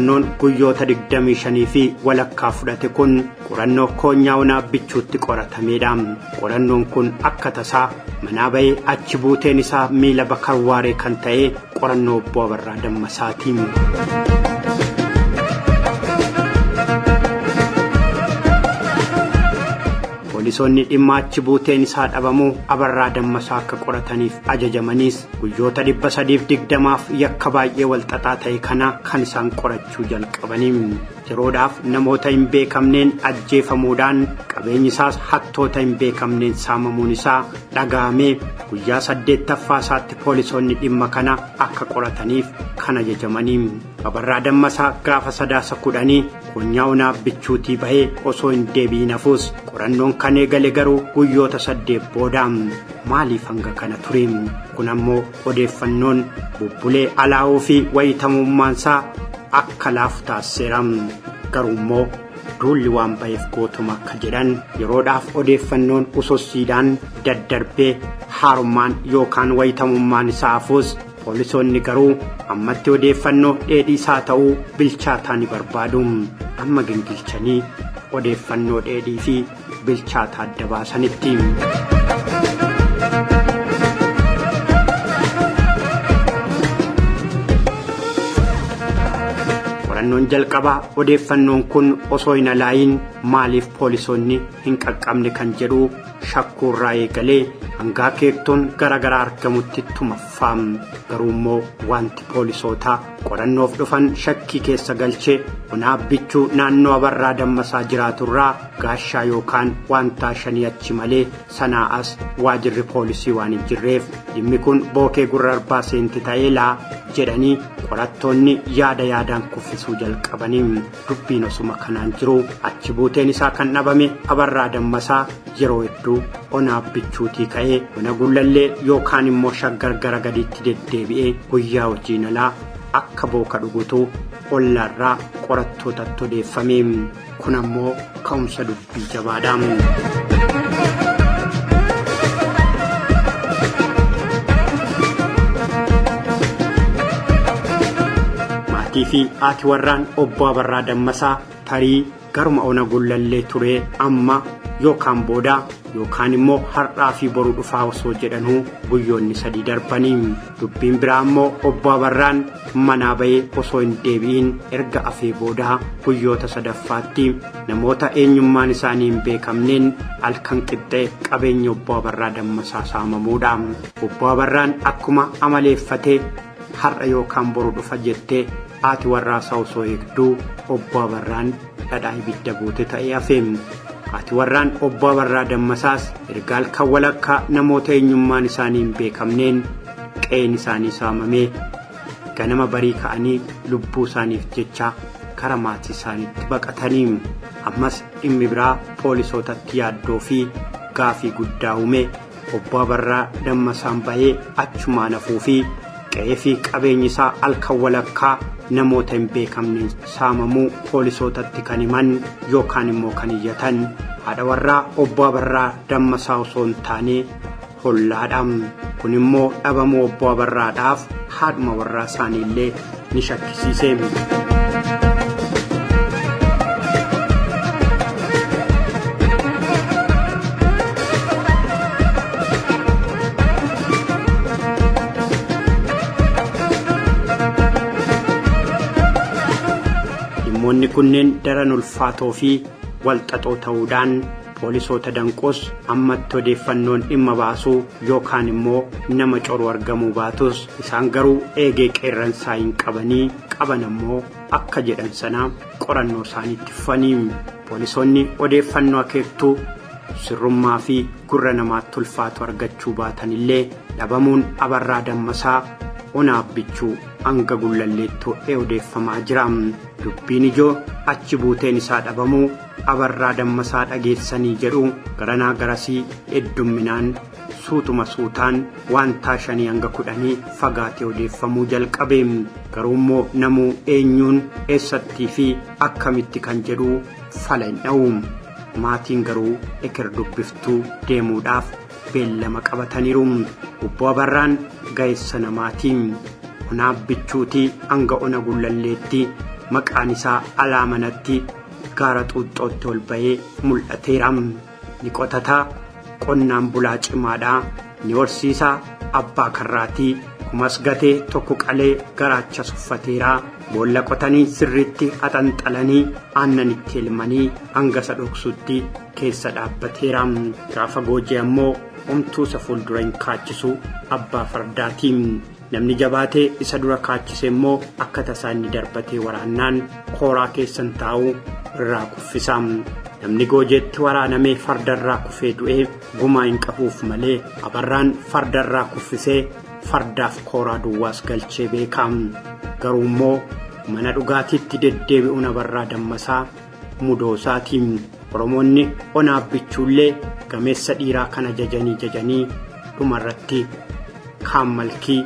Qorannoon guyyoota 25 fi walakkaa fudhate kun qorannoo koonyaa onaa bichuutti qoratameedha. Qorannoon kun akka tasaa manaa bahee achi buuteen isaa miila bakarwaaree kan ta'e qorannoo obbo Abarraa Dammasaati. Poolisoonni dhimma achi buuteen isaa dhabamuu Abarraa Dammasaa akka qorataniif ajajamaniis guyyoota 320f yakka baay'ee walxaxaa ta'e kana kan isaan qorachuu jalqabanii. Yeroodhaaf namoota hin beekamneen ajjeefamuudhaan qabeenyi isaas hattoota hin beekamneen saamamuun isaa dhaga'amee guyyaa 8ffaa isaatti poolisoonni dhimma kana akka qorataniif kan ajajamanii. Abarraa Dammasaa gaafa 9/10 koonyaa onaa bichuutii bahee osoo hin deebiin hafuus qorannoon kan eegale garuu guyyoota 8 booda. Maaliif hanga kana ture? Kun ammoo odeeffannoon bubbulee alaa'uu fi wayitamummaansaa akka laafu taasiseera. Garuu immoo duulli waan ba'eef gootuma akka jedhan yeroodhaaf odeeffannoon usossiidhaan daddarbee haarummaan yookaan wayitamummaan isaa hafuus poolisoonni garuu ammatti odeeffannoo dheedhii isaa ta'uu bilchaataa ni barbaadu. Amma gingilchanii odeeffannoo dheedhii fi bilchaataa adda baasanitti. Qorannoon jalqabaa odeeffannoon kun osoo hin alaayin maaliif poolisoonni hin qaqqabne kan jedhu shakkuurraa eegalee hangaa keektoon garaagaraa argamutti tumaffaa. Garuu immoo wanti poolisoota qorannoof dhufan shakkii keessa galchee onaa bichuu naannoo Abarraa Dammasaa jiraaturraa gaashaa yookaan wantaa shanii achi malee sanaa as waajirri poolisii waan hin jirreef dhimmi kun bookee gurra arbaa seenti ta'ee laa jedhanii qorattoonni yaada yaadaan kuffisuu jalqabanii. Dubbiin osuma kanaan jiru achi buuteen isaa kan dhabame Abarraa Dammasaa yeroo hedduu onaa bichuutii ka'ee ona gullallee yookaan immoo shaggar gara gadiitti deddeebi'ee guyyaa hojiin alaa akka booka dhugutu ollaarraa qorattootatti odeeffame. Kun ammoo ka'umsa dubbii jabaadha. Maatii fi haati warraan obbo Abarraa Dammasaa tarii garuma ona gullallee turee amma yookaan booda yookaan immoo har'aa fi boru dhufaa osoo jedhanuu guyyoonni 3 darbanii. Dubbiin biraa immoo obbo Abarraan manaa bahee osoo hin deebi'in erga afee booda guyyoota 3ffaatti namoota eenyummaan isaanii hin beekamneen halkan qixxee qabeenya obbo Abarraa Dammasaa saamamuudha. Obbo Abarraan akkuma amaleeffatee har'a yookaan boru dhufa jettee haati warraasaa osoo eegduu obbo Abarraan dhadhaa ibidda buute ta'ee hafe. Haati warraan obbo Abarraa Dammasaas erga halkan walakkaa namoota eenyummaan isaanii hin beekamneen qe'een isaanii saamamee ganama barii ka'anii lubbuu isaaniif jecha gara maatii isaaniitti baqatanii. Ammas dhimmi biraa poolisootatti yaaddoo fi gaafii guddaa uume obbo Abarraa Dammasaan bahee achumaan hafuu fi qe'ee fi qabeenyi isaa halkan walakkaa namoota hin beekamneen saamamuu poolisootatti kan himan yookaan immoo kan iyyatan haadha warraa obbo Abarraa Dammasaa osoo hin taane hollaadha. Kun immoo dhabamuu obbo Abarraadhaaf haadhuma warraa isaaniillee ni shakkisiise. Dhimmoonni kunneen daran ulfaatoo fi walxaxoo ta'uudhaan poolisoota danqus ammatti odeeffannoon dhimma baasuu yookaan immoo nama coru argamuu baatus isaan garuu eegee qeerransaa hin qabanii qaban ammoo akka jedhan sana qorannoo isaaniitti fufanii. Poolisoonni odeeffannoo akeektuu sirrummaa fi gurra namaatti ulfaatu argachuu baatanillee dhabamuun Abarraa Dammasaa onaa bichuu hanga gullalleetti ho'ee odeeffamaa jira. Dubbiin ijoo achi buuteen isaa dhabamuu Abarraa Dammasaa dhageessanii jedhu garanaa garasii heddumminaan suutuma suutaan wantaa 5 hanga 10 fagaatee odeeffamuu jalqabe. Garuu immoo namuu eenyuun eessattii fi akkamitti kan jedhu fala hin dha'u. Maatiin garuu eker dubbiftuu deemuudhaaf beellama qabataniiru. Obbo Abarraan ga'eessa namaati. Onaa bichuutii hanga ona gullalleetti Maqaan isaa alaa manatti gaara xuuxxootti ol ba'ee mul'ateera. Ni qotataa, qonnaan bulaa cimaadhaa, ni horsiisaa, abbaa karraatii, kumas gatee tokko qalee garaacha suffateera. Boolla qotanii sirriitti haxanxalanii aannan itti elmanii hangasa dhoksutti keessa dhaabbateera. Gaafa goojee ammoo homtuu isa fuuldura hin kaachisu abbaa fardaatii. Namni jabaatee isa dura kaachise immoo akka tasaa inni darbatee waraannaan kooraa keessan taa'u irraa kuffisa. Namni goojeetti waraanamee fardarraa kufee du'ee gumaa hin qabuuf malee Abarraan fardarraa kuffisee fardaaf kooraa duwwaas galchee beeka. Garuu immoo mana dhugaatiitti deddeebi'uun Abarraa Dammasaa mudoosaatii. Oromoonni onaa bichuullee gameessa dhiiraa kana jajanii jajanii dhumarratti kaan malkii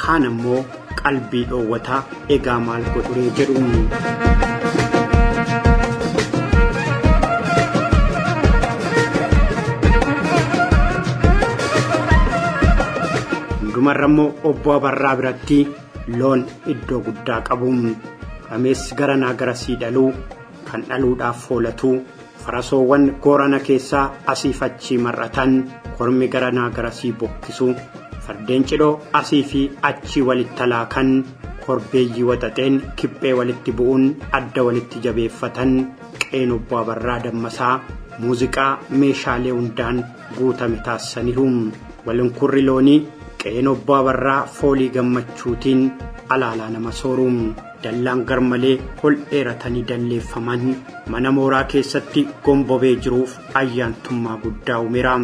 kaan ammoo qalbii dhoowwataa egaa maal godhuree jedhu. Hundumarra immoo obbo Abarraa biratti loon iddoo guddaa qabu. Gameessi garanaa garasii dhaluu kan dhaluudhaaf foolatu farasoowwan goorana keessaa asiif achii mar'atan kormi garanaa garasii bokkisu fardeen cidhoo asii fi achii walitti alaakan korbeeyyii waxaxeen kiphee walitti bu'uun adda walitti jabeeffatan qeen obbo Abarraa Dammasaa muuziqaa meeshaalee hundaan guutame taasisaniiru. Walinkurri loonii qeen obbo Abarraa foolii gammachuutiin alaalaa nama sooru. Dallaan garmalee ol dheeratanii dalleeffaman mana mooraa keessatti gombobee jiruuf ayyaantummaa guddaa uumeera.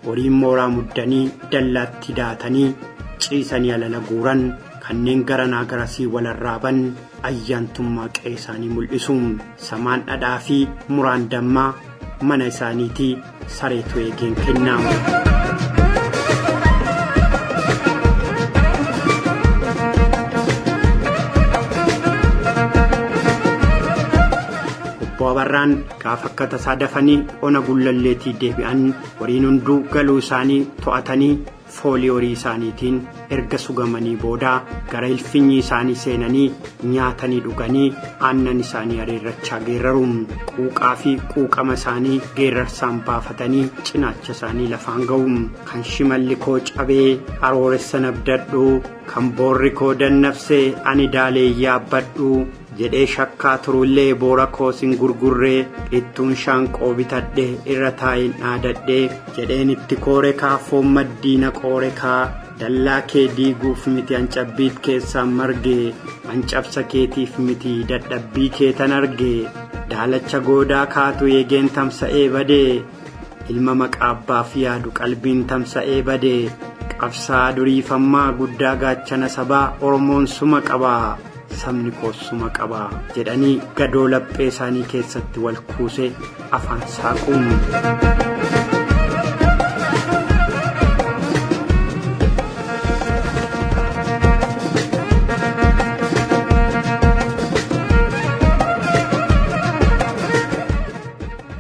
Horiin mooraa muddanii dallaatti daatanii ciisanii alala guuran kanneen garanaa garasii walarraaban ayyaantummaa qe'ee isaanii mul'isu. Samaan dhadhaa fi muraan dammaa mana isaaniitii sareetu eegeen kenna. Obbo Abarraan gaafa akka tasaa dafanii ona gullalleetii deebi'an horiin hunduu galuu isaanii to'atanii foolii horii isaaniitiin erga sugamanii booda gara ilfinyii isaanii seenanii nyaatanii dhuganii aannan isaanii areerrachaa geeraru. Quuqaa fi quuqama isaanii geerarsaan baafatanii cinaacha isaanii lafaan ga'u. Kan shimalli koo cabee arooressa nabdadhu, kan boorri koo dannabsee ani daalee yaabbadhu jedhee shakkaa turullee boora koos hin gurgurree ittuun shaanqoo bitadhe irra taa'een dhaadadhe jedheen itti koore kaa foon maddiina qoore kaa dallaa kee diiguuf miti hancabbiit keessaan marge hancabsa keetiif miti dadhabbii keetan arge daalacha goodaa kaatu eegeen tamsa'ee badee ilma maqaa abbaaf yaadu qalbiin tamsa'ee badee qabsaa duriifammaa guddaa gaachana sabaa Oromoon suma qabaa. Sabni koos suma qabaa jedhanii gadoo laphee isaanii keessatti wal kuusee afaan saaquun.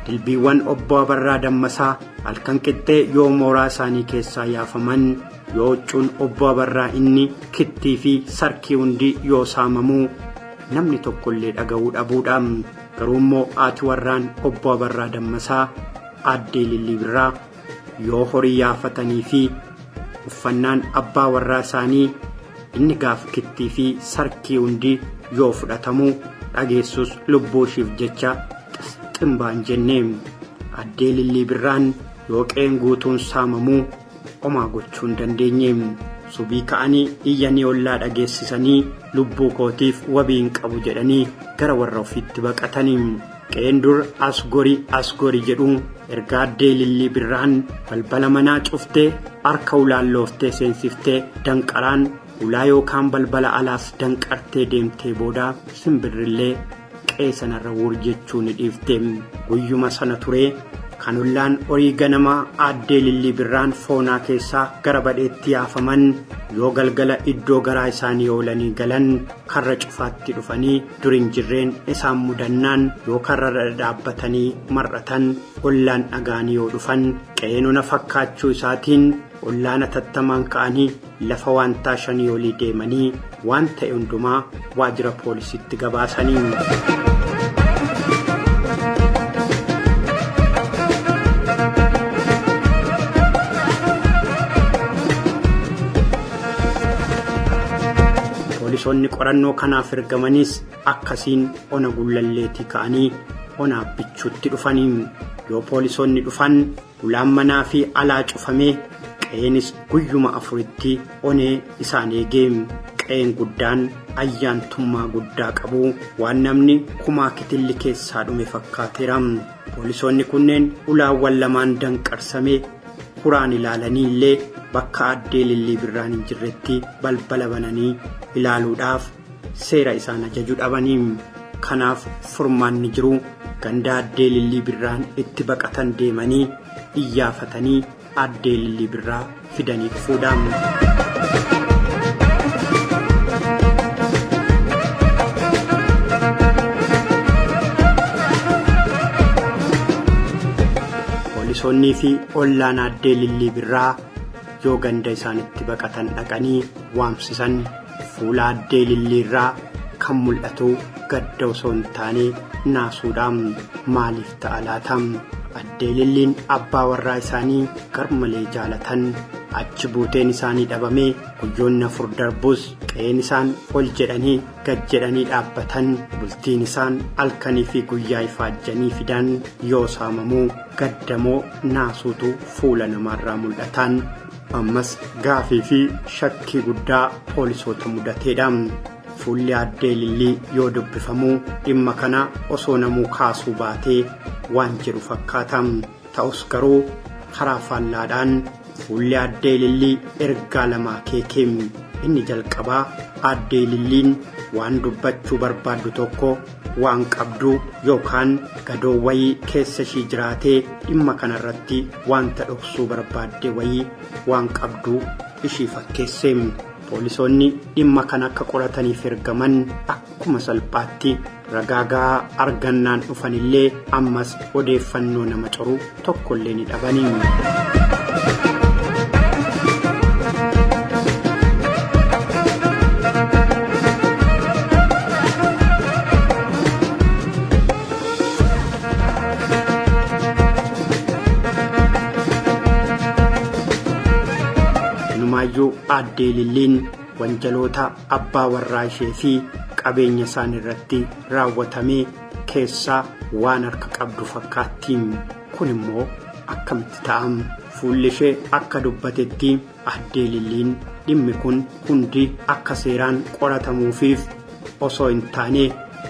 Dilbiiwwan obbo Abarraa Dammasaa halkan qixxee yoo mooraa isaanii keessaa yaafaman yoo huccuun obbo Abarraa inni kittii fi sarkii hundi yoo saamamuu namni tokkollee dhaga'uu dhabuudha. Garuu immoo haati warraan obbo Abarraa Dammasaa aaddee Lillii Birraa yoo horii yaafatanii fi uffannaan abbaa warraa isaanii inni gaaf kittii fi sarkii hundi yoo fudhatamuu dhageessus lubbuu ishiif jecha ximbaan jenne. Aaddee Lillii Birraan yoo qeen guutuun saamamuu homaa gochuu hin dandeenye. Subii ka'anii iyyanii ollaa dhageessisanii lubbuu kootiif wabii hin qabu jedhanii gara warra ofiitti baqatanii. Qeen dur as gori as gori jedhu erga aaddee Lillii Birraan balbala manaa cuftee harka ulaalooftee seensiftee danqaraan ulaa yookaan balbala alaas danqartee deemtee booda simbirrillee qe'ee sanarra wur jechuu ni dhiifte. Guyyuma sana turee Kan ollaan horii ganamaa aaddee Lillii Birraan foonaa keessaa gara badheetti yaafaman yoo galgala iddoo garaa isaanii oolanii galan karra cufaatti dhufanii dur hin jirreen isaan mudannaan yoo karra dhaabbatanii mar'atan ollaan dhagaanii yoo dhufan qe'een ona fakkaachuu isaatiin ollaan atattamaan ka'anii lafa waantaa 5 olii deemanii waan ta'e hundumaa waajjira poolisiitti gabaasanii. Poolisoonni qorannoo kanaaf ergamanis akkasiin ona Gullalleetii ka'anii ona Abbichuutti dhufanii. Yoo poolisoonni dhufan ulaan manaa fi alaa cufamee qe'eenis guyyuma 4tti onee isaan eegee. Qe'een guddaan ayyaantummaa guddaa qabu waan namni kumaa kitilli keessaa dhume fakkaateera. Poolisoonni kunneen ulaawwan lamaan danqarsamee huraan ilaalanii illee bakka aaddee Lillii Birraan hin jirretti balbala bananii ilaaluudhaaf seera isaan ajaju dhabanii. Kanaaf furmaanni jiru ganda aaddee Lillii Birraan itti baqatan deemanii iyyaafatanii aaddee Lillii Birraa fidanii dhufuudha. Poolisoonnii fi ollaan aaddee Lillii Birraa yoo ganda isaanitti baqatan dhaqanii waamsisan fuula aaddee Lillii irraa kan mul'atu gadda osoo hin taane naasuudha. Maaliif ta'a laata? Aaddee Lilliin abbaa warraa isaanii garmalee jaalatan achi buuteen isaanii dhabamee guyyoonni 4 darbus qe'een isaan ol jedhanii gad jedhanii dhaabbatan bultiin isaan halkanii fi guyyaa ifaajjanii fidan yoo saamamuu gaddamoo naasuutu fuula namaarraa mul'atan. Ammas gaafii fi shakkii guddaa poolisoota mudateedha. Fuulli aaddee Lillii yoo dubbifamuu dhimma kana osoo namuu kaasuu baatee waan jedhu fakkaata. Ta'us garuu karaa faallaadhaan fuulli aaddee Lillii ergaa lama akeeke. Inni jalqabaa aaddee Lilliin waan dubbachuu barbaaddu tokko waan qabdu yookaan gadoo wayii keessa ishii jiraatee dhimma kanarratti wanta dhoksuu barbaadde wayii waan qabdu ishii fakkeesse. Poolisoonni dhimma kana akka qorataniif ergaman akkuma salphaatti ragaa gahaa argannaan dhufanillee ammas odeeffannoo nama coru tokkollee ni dhabani. Inumaayyuu aaddee Lilliin wanjaloota abbaa warraa ishee fi qabeenya isaan irratti raawwatamee keessaa waan harka qabdu fakkaatti. Kun immoo akkamitti ta'a? Fuulli ishee akka dubbatetti aaddee Lilliin dhimmi kun hundi akka seeraan qoratamuufiif osoo hin taane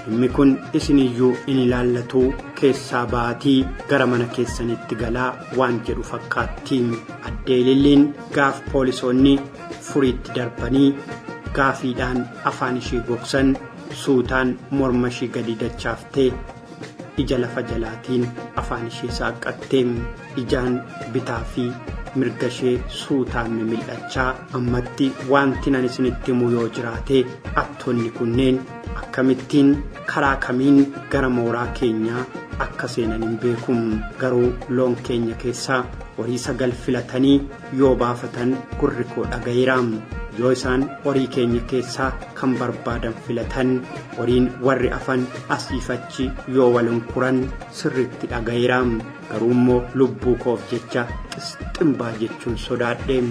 dhimmi kun isiniyyuu hin ilaallatu keessaa baatii gara mana keessanitti galaa waan jedhu fakkaatti. Aaddee Lilliin gaaf poolisoonni furiitti darbanii gaafiidhaan afaan ishee gogsan suutaan morma ishee gadi dachaaftee ija lafa jalaatiin afaan ishee saaqqattee ijaan bitaa fi mirga ishee suutaan mimil'achaa ammatti wanti nan isinitti himu yoo jiraate attoonni kunneen akkamittiin karaa kamiin gara mooraa keenyaa akka seenan hin beeku. Garuu loon keenya keessaa horii 9 filatanii yoo baafatan gurri koo dhaga'eera. Yoo isaan horii keenya keessaa kan barbaadan filatan horiin warri afan asiifachi yoo wal kuran sirriitti dhaga'eera. Garuu immoo lubbuu koof jecha xisximbaa jechuun sodaadhe.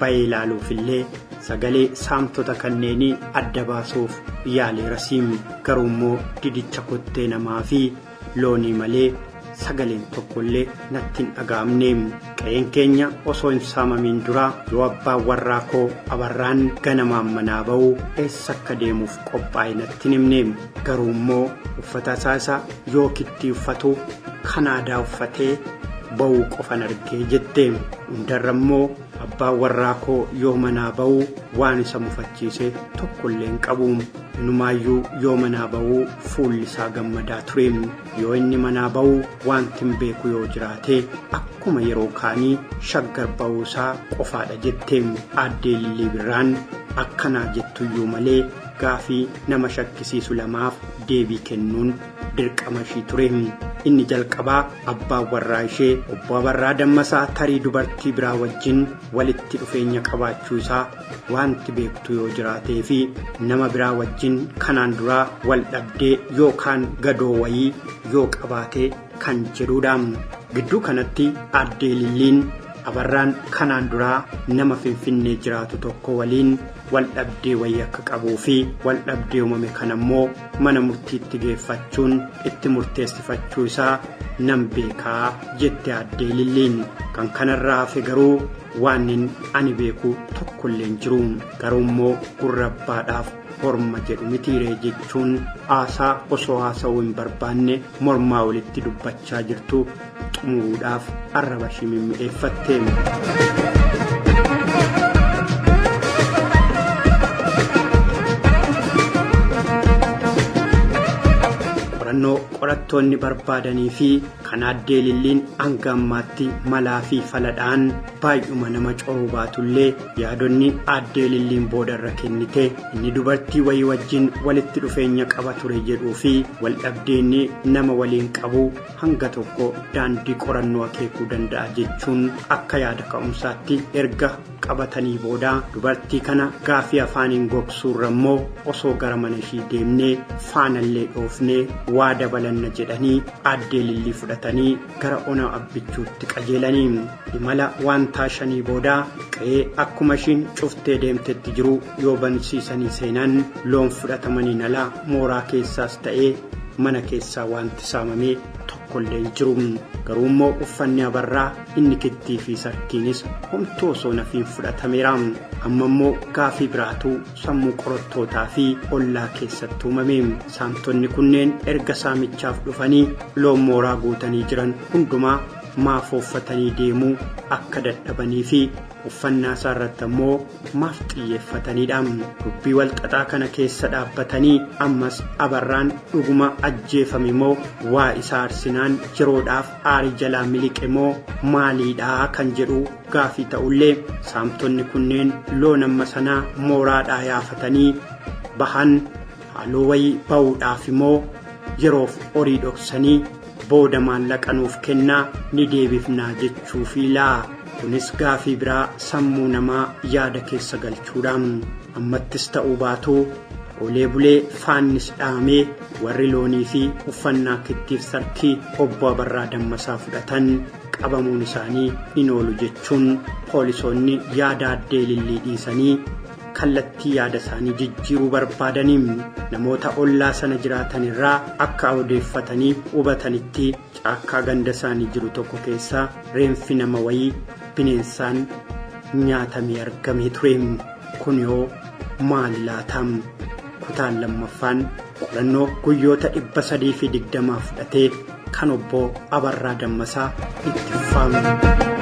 Ba'ee ilaaluufillee sagalee saamtota kanneenii adda baasuuf yaaleera siim. Garuu immoo didicha kottee namaa fi loonii malee sagaleen tokkollee natti hin dhaga'amne. Qe'een keenya osoo hin saamamiin dura yoo abbaan warraa koo Abarraan ganamaan manaa ba'u eessa akka deemuuf qophaa'e natti hin himne. Garuu immoo uffata isaa isa yoo kittii uffatu kan aadaa uffatee ba'uu qofan argee jette. Hundarra immoo abbaan warraa koo yoo manaa ba'uu waan isa mufachiise tokkollee hin qabu. Inumaayyuu yoo manaa ba'uu fuulli isaa gammadaa ture. Yoo inni manaa ba'uu wanti hin beeku yoo jiraate akkuma yeroo kaanii shaggar ba'uusaa qofaadha jette. Aaddee Lillii Birraan akkanaa jettuyyuu malee gaafii nama shakkisiisu lamaaf deebii kennuun dirqama ishii ture. Inni jalqabaa abbaan warraa ishee obbo Abarraa Dammasaa tarii dubartii biraa wajjin walitti dhufeenya qabaachuu isaa wanti beektu yoo jiraatee fi nama biraa wajjin kanaan duraa wal dhabdee yookaan gadoo wayii yoo qabaate kan jedhudha. Gidduu kanatti aaddee Lilliin Abarraan kanaan duraa nama Finfinnee jiraatu tokko waliin wal dhabdee wayii akka qabuu fi wal dhabdee uumame kana immoo mana murtiitti geeffachuun itti murteessifachuu isaa nan beekaa jette aaddee Lilliin. Kan kanarraa hafe garuu waan ani beeku tokkollee hin jiru. Garuu immoo gurra abbaadhaaf horma jedhu mitiiree jechuun haasaa osoo haasa'uu hin barbaanne mormaa walitti dubbachaa jirtu xumuruudhaaf arraba ishii mimmi'eeffatte. Qorannoo qorattoonni barbaadanii fi kan aaddee Lilliin hanga ammaatti malaa fi faladhaan baay'uma nama coruu baatullee yaadonni aaddee Lilliin boodarra kennite inni dubartii wayii wajjin walitti dhufeenya qaba ture jedhuu fi wal dhabdeenni nama waliin qabu hanga tokko daandii qorannoo akeekuu danda'a jechuun akka yaada ka'umsaatti erga qabatanii booda dubartii kana gaafii afaaniin gogsuurra immoo osoo gara mana ishii deemnee faanallee dhoofnee waa dabalanna jedhanii aaddee Lillii fudhatanii gara ona Abbichuutti qajeelanii. Imala wantaa shanii booda qe'ee akkuma ishiin cuftee deemtetti jiru yoo bansiisanii seenan loon fudhatamaniin ala mooraa keessaas ta'ee mana keessaa wanti saamamee tokkollee hin jiru. Garuu immoo uffanni Abarraa inni kittii fi sarkiinis homtuu osoo nafiin fudhatameera. Amma immoo gaafii biraatu sammuu qorattootaa fi ollaa keessatti uumame. Saamtonni kunneen erga saamichaaf dhufanii loon mooraa guutanii jiran hundumaa maaf ooffatanii deemuu akka dadhabanii fi uffannaa isaa irratti ammoo maaf xiyyeeffatanidha. Dubbii walxaxaa kana keessa dhaabbatanii ammas Abarraan dhuguma ajjeefame moo waa isaa arsinaan yeroodhaaf aarii jalaa miliqe moo maaliidhaa kan jedhu gaafii ta'ullee saamtonni kunneen loon amma sanaa mooraadhaa yaafatanii bahan haaloo wayii ba'uudhaaf immoo yeroof horii dhoksanii booda maallaqa nuuf kennaa ni deebifnaa jechuufi laa. Kunis gaafii biraa sammuu namaa yaada keessa galchuudha. Ammattis ta'uu baatu olee bulee faannis dhaamee warri loonii fi uffannaa kittiif sarkii obbo Abarraa Dammasaa fudhatan qabamuun isaanii hin oolu jechuun poolisoonni yaada aaddee Lillii dhiisanii kallattii yaada isaanii jijjiiruu barbaadaniin namoota ollaa sana jiraatan irraa akka odeeffatanii hubatanitti caakkaa ganda isaanii jiru tokko keessaa reenfi nama wayii bineensaan nyaatamee argamee ture. Kun yoo maali laata? Kutaan lammaffaan qorannoo guyyoota 320 fudhatee kan obbo Abarraa Dammasaa itti fufame.